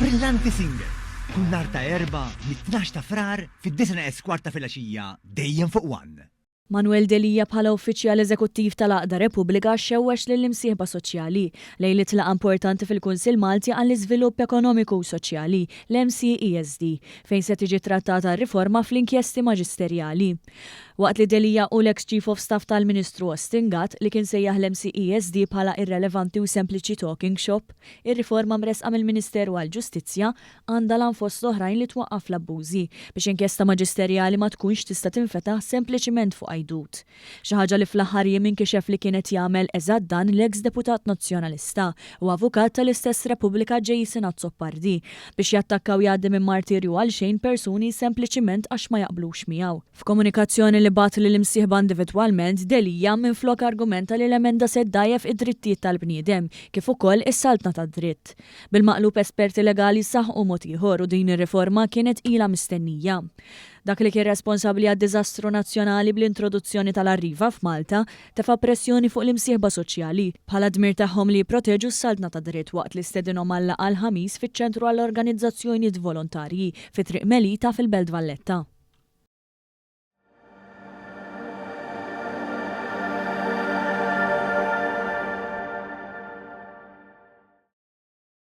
Brillanti Single, kull nhar ta' Erbgħa mit-tnax ta' Frar fid-disgħa neqes kwart ta' filgħaxija dejjem fuq One. Manuel Delia bħala uffiċjal eżekuttiv tal-għaqda Repubblika xewwex lill-imsieħba soċjali lejliet laqgħa importanti fil-Kunsill Malti għall-Iżvilupp Ekonomiku u Soċjali, l-MCESD, fejn se tiġi trattata r-riforma fl-inkjesti maġisterjali. Waqt li Delia hu l-eks Chief of Staff tal-Ministru Austin Gatt li kien sejjaħ l-MCESD bħala irrelevanti u sempliċi talking shop, ir-riforma mressqa mill-Ministeru għall-Ġustizzja għandha l-għan fost l-oħrajn li twaqqaf l-abbużi biex inkjesta maġisterjali ma tkunx tista' tinfetaħ sempliċiment fuq għajdut. Xi ħaġa li fl-aħħar jiem inkixef li kien qed jagħmel eżatt dan l-eks deputat Nazzjonalista u avukat tal-istess Repubblika Jason Azzopardi biex jattakka u jgħaddi minn martirju għalxejn persuni sempliċiment għax ma jaqblux miegħu. F'komunikazzjoni li bagħat lill-imsieħba individwalment, Delia minflok argumenta li l-emenda se ddgħajjef id-drittijiet tal-bniedem kif ukoll is-saltna tad-dritt. Bil-maqlub esperti legali saħqu mod ieħor u din ir-riforma kienet ilha mistennija. Dak li kien responsabbli għad-diżastru nazzjonali bl-introduzzjoni tal-Arriva f'Malta tefa' pressjoni fuq l-imsieħba soċjali bħala dmir tagħhom li jipproteġu s-saltna tad-dritt waqt li stedinhom għal laqgħa l-Ħamis fiċ-Ċentru għall-Organizzazzjonijiet Volontarji fi Triq Melita fil-Belt Valletta.